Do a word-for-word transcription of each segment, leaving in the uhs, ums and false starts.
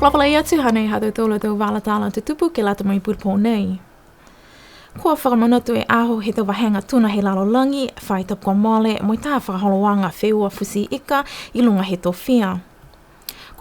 Fakaalofa lahi atu, hanei ha tautolu a tau vala tala tutupu ke lata mo e pulpo nei. Kua fakamanatu e aho he tau vahega tuna he lalolagi, faahi tapu kua mole, mo e taha fakaholoaga feua futi ika i luga he tofia.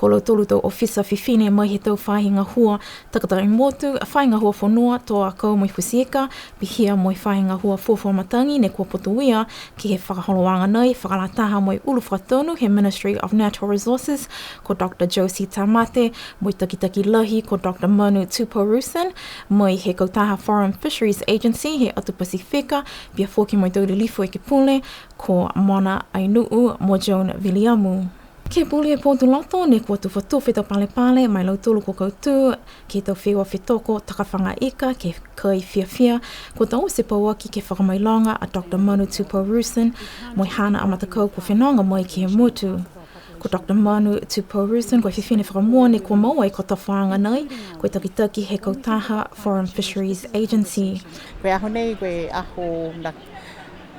Ko lautolu tau ofisa fifine mai he tau faahi gahua takatakai motu, faahi gahua fonua, tau akau mo e futi ika, pihia mo e faahi gahua fuafua matagi ne kua putoia ke he fakaholoaga nei, fakalataha mo e ulu fakatonu he Ministry of Natural Resources, ko Doctor Josie Tamate, mo e takitaki lahi ko Doctor Manu Tuporusen, mai he kautaha Forum Fisheries Agency he atu Pasifika, pihia foki mo e tau lilifu ekepule, ko Mona Ainuu mo Joan Viliamu. Ke he puli he pō Tuloto, ne kua tufatufa e tau palepale ma e lautolu kua kautū ke he tau feua fetoko takafaga ika ke he kai fiafia, kua taute pauaki ke he fakamailoga a Doctor Manu Tuporusen mo e haana a matakau kua fenoga mai ke he motu. Ko Doctor Manu Tuporusen ko e fifine fakamua ne kua moua e kotofaaga nei, ko e takitaki he kautaha Forum Fisheries Agency. Ko e aho nei, ko e aho na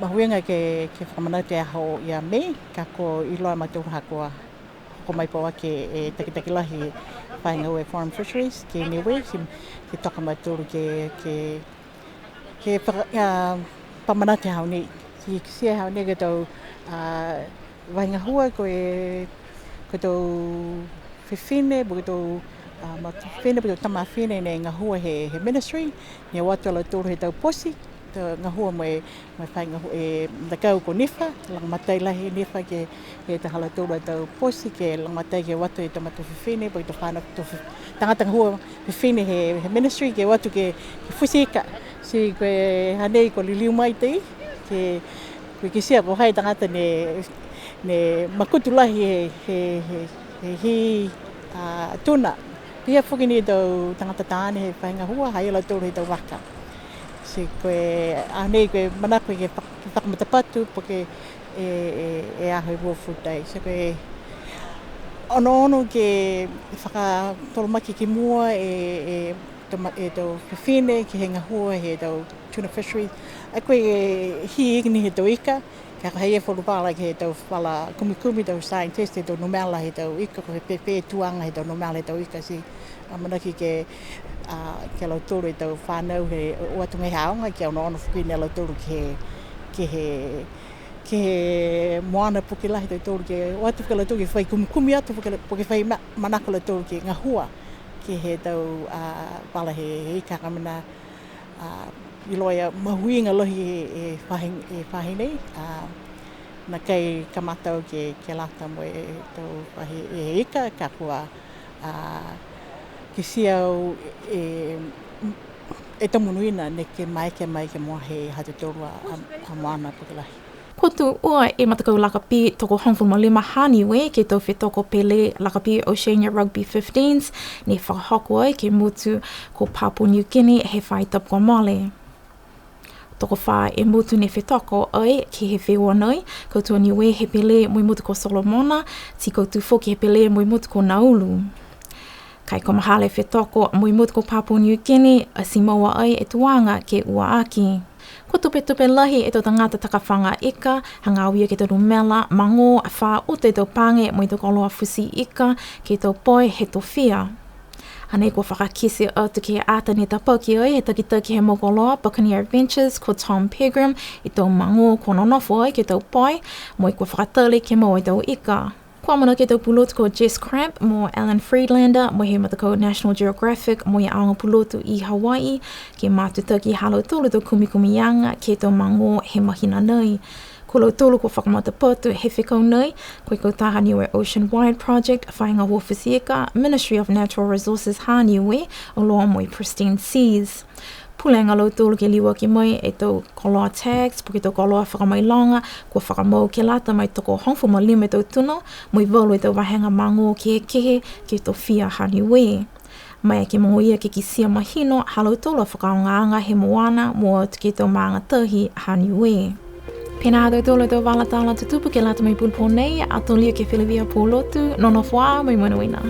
mahuiga ke, ke fakamanatu e aho ia Mei, ka ko e iloa e mautolu ha kua hoko mai pauaki e takitaki lahi faahi gahua Forum Fisheries ke Niue, ke, ke toka mautolu ke, ke, ke faka-, a, fakamanatu e aho nei. Ti kitia e aho nei ke he tau, a, faahi gahua ko e, ko e tau fifine, po ke tau, a, matua fifine, po ke tau tama fifine ne gahua he, he ministry, ne o atu a lautolu he tau poti, tau gahua mo e, mo e faahi gahua, e, matakau ko NIFA, lagomatai lahi e NIFA ke, ke he ha lautolu a tau poti, ke lagomatai ke o atu e tau matua fifine, po ke tau fanau, tau fi-, tagata gahua fifine he, he ministry, ke o atu ke, ke futi ika. Ti ko e hanei kua liliu mai tei, ke, kua kitia ko hai tagata ne, ne makutu lahi he, he, he, he hī, a, tuna. Pihia foki ni e tau tagata taane he faahi gahua, ha i ai a lautolu he tau vaka. Ti ko e, a, nei ko e manako ke fak-, ke fakamatapatu, po ke e, e, e aho e ua futai. Ti ko e onoono ke fakatolomaki ki mua e, e, tau ma-, e tau fifine ke he gahua he tau tuna fishery. Ai ko e hī ni he tau ika, ka ko e ha ia e falu vala ke he tau vala kumikumi, tau scientist, he tau numela he tau ika, ko e fēfē e tuaga he tau numela he tau ika, ti amanaki ke, a, ke he lautolu e tau fanau he o atu he aoga, ke onoono foki ni a lautolu ke he, ke he, ke he moana puke lahi ha tautolu, ke o atu foki a lautolu ke fai kumikumi atu foki, po ke fai ma-, manako a lautolu ke gahua ke he tau, a, vala he, he ika, ka mena, a, iloa e mahuiga lahi e, e faahi, e faahi nei, a, nākai kamata au ke, ke lata mo e tau faahi e ika, ka kua, a, kitia au e, e tau monuina neke maeke mai ke moua he ha tautolu a, a, a moana puke lahi. Kua tū ua e matakau lakapī tokohogofulu ma lima ha Niue ke he tau fetoko pele lakapī Oceania Rugby fifteens, ne fakahoko ai ke he motu ko Papua New Guinea he faahi tapu kua mole. Tokofā e motu ne fetoko ai ke he feua nei, kautū a Niue he pele mo e motu ko Solomona, ti kautū foki he pele mo e motu ko Nauru. Ka e kua mahala e fetoko mo e motu ko Papua New Guinea, ati moua ai e tuaga ke ua aki. Kua tupetupe lahi e tau tagata takafaga ika, hagaao ia ke he tau numela magō, fa uta e tau page mo e tau koloa futi ika ke he tau poi he tofia. Hanei kua fakakite atu ke he ata ne tapaki ai he takitaki he mau koloa Buccaneer Adventures ko Tom Pegram e tau magō kua nonofo ai ke he tau poi, mo e kua fakatali ke moua e tau ika. Kua amanaki e tau pulotu ko Jess Cramp mo Alan Friedlander mai he matakau National Geographic mo e aoga pulotu i Hawaii ke matutaki ha lautolu a tau kumikumiaga ke he tau magō he mahina nei. Ko lautolu kua fakamatapatu he fekau nei, ko e kautaha Niue Ocean Wide Project, faahi gahua futi ika, Ministry of Natural Resources ha Niue, auloa mo e Pristine Seas. Pulega a lautolu ke liuaki mai e tau koloa tags, po ke tau koloa fakamailoga, kua fakamau ke lata mo e tokohogofulu ma lima e tau tuna, mo e valu e tau vahega magō kehekehe, ke he tofia ha Niue. Maeke mogoia ke kitia mahino ha lautolu a fakaaogaaga he moana, mua atu ke he tau maaga tahi ha Niue. Pihia ha tautolu a tau vala tala tutupu ke lata mo e pulpo nei, ato liu ke feleveia pulotu, nonofo ā mo e monuina.